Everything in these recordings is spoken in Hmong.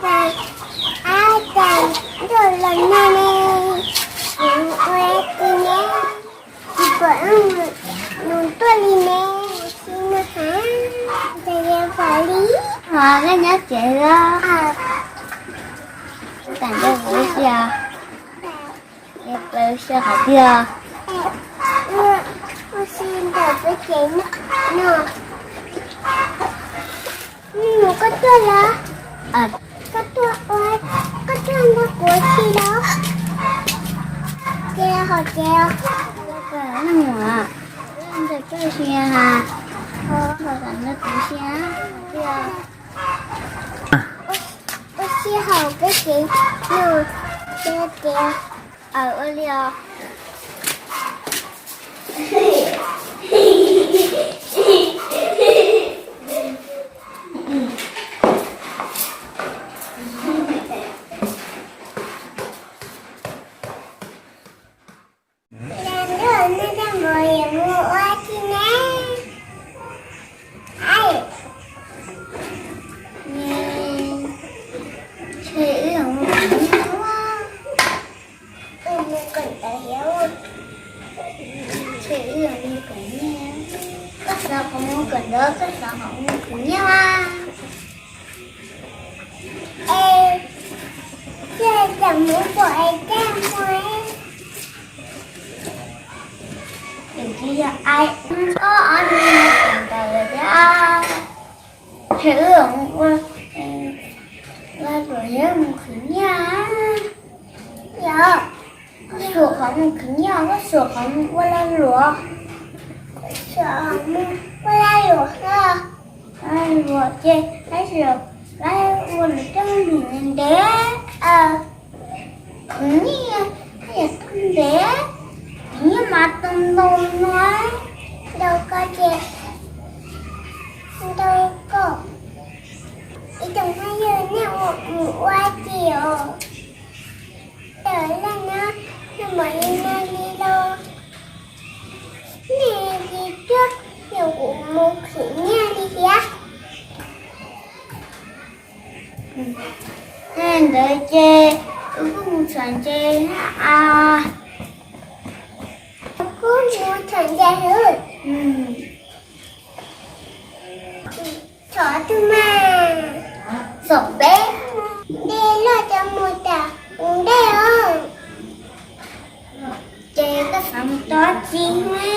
Ab, cas ntuj los nag ne, kuv ua ci ne, tsis pom nws tuaj li ne, si no has, cas yuav pom li. Os, koj nyob tsev os. Tam ntej kuv ua si os. Peb ua si qhov twg? Ua si ntawm peb tsev no. Mus koj tuaj los? Koj tuaj, koj tuaj nrog kuv ua si los? Ces hom ces os. Ntawm koj si ha, hom nrog kuv si. Ua si hauv peb tsev no, ces ces. Aws, ua li os. Los ntuj, nej tej mus yuav mus ua ci ne? Ntshe wb yuav mus khwv nyiaj. Wb mus kawm ntawv thiab. Ntshe wb yuav mus khwv nyiaj. Koj xav kom mus kawm ntawv, koj xav kom mus khwv nyiaj mas. Es, ces tam mus pom es caj mus. Tseem tsis yog ai, ob ob niag kawm ntawv lawm thiab. Ntshe wb mus ua lag luam yog mus khwv nyiaj. Yog, koj xyuam qhov mus khwv nyiaj, koj xyuam qhov mus ua lag luam. Xyuam mus ua lag luam os. Lag luam ces tab sis lawv ua lawv coj lwm ntev. Khwv nyiaj, nyiaj tau ntev, khwv nyiaj mas tau ntau no. Ntau koj ces, ntau koj. Ib tug phooj ywg, nej mus ua ci os. Tawm laj no, nej mam li no li los. Nej li twb yog kuv mus khwv nyiaj li thiab. Ntawd ces wb kuj mus txhom ntses na. Kuj mus txhom ntses hwb. Txhom twg mas? Txhom peb. Dej loj cov mus tas ua ntej os. Ces koj xav mus txhom tsi ne?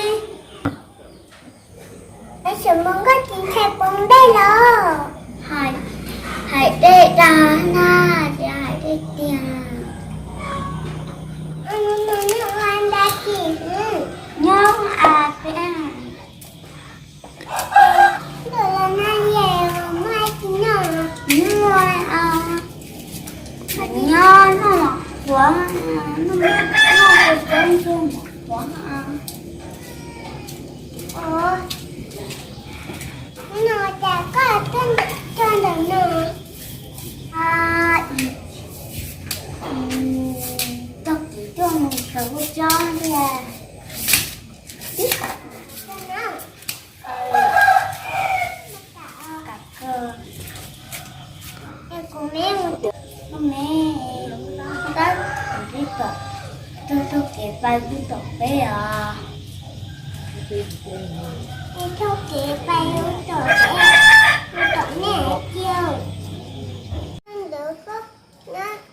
Tab sis mus nkauj tsis ntshai poob dej los? Hais dej dag na, ces hais dej tiag. Nyob a peb. Ntawm los nag es muaj tsis noj? Muaj, nyob noj los quav, noj quav tsob ntsuag mas quav. Ua, no cas koj tuaj txog ntawm no? Txog kev tuaj mus sawv ua tsob tiag. Kuv me, kuv me, tab kuv twb pom tug taug kev pais mus tom peb os. Taug kev pais mus tom peb, mus tom nej hais tias, ntawd koj,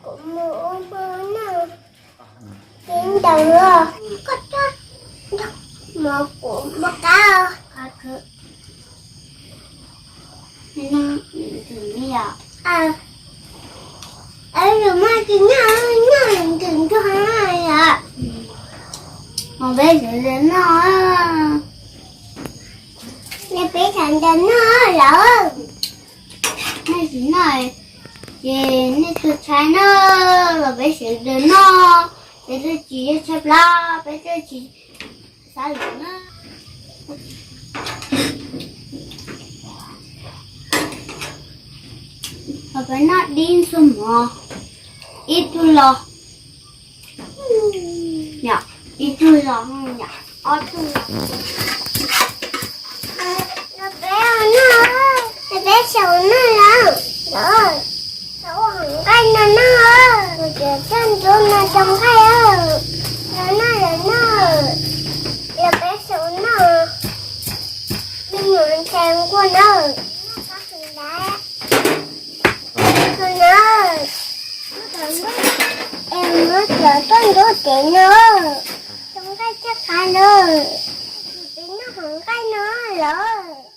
kuv mus ua hmo noj. Ces ntawd koj coj mov kuv npau qab. Nws muaj tsis noj, noj ntws ntuag yom. Mas peb sawv daws noj, peb sawv daws noj lawm. Nej tsis noj ces nej txhob tshaib na, los peb sawv daws noj. Peb twb tsis yog tshaib plab, peb twb tsis xav lwm na. Los peb noj dib ntxuag mov, ib tug los, ib tug los, ob tug los. Peb xyaum noj lawm, xyaum ua hauv Cov toj ntsuab no cov nqaij, los noj, los noj, los peb xaus noj. Me nyuam ntshai nquag na, noj qab heev ntag. Tus na, es muab cov toj ntsuab cev no, cov nqaij caj qab lawm, peb noj hauv nqaij no lawm.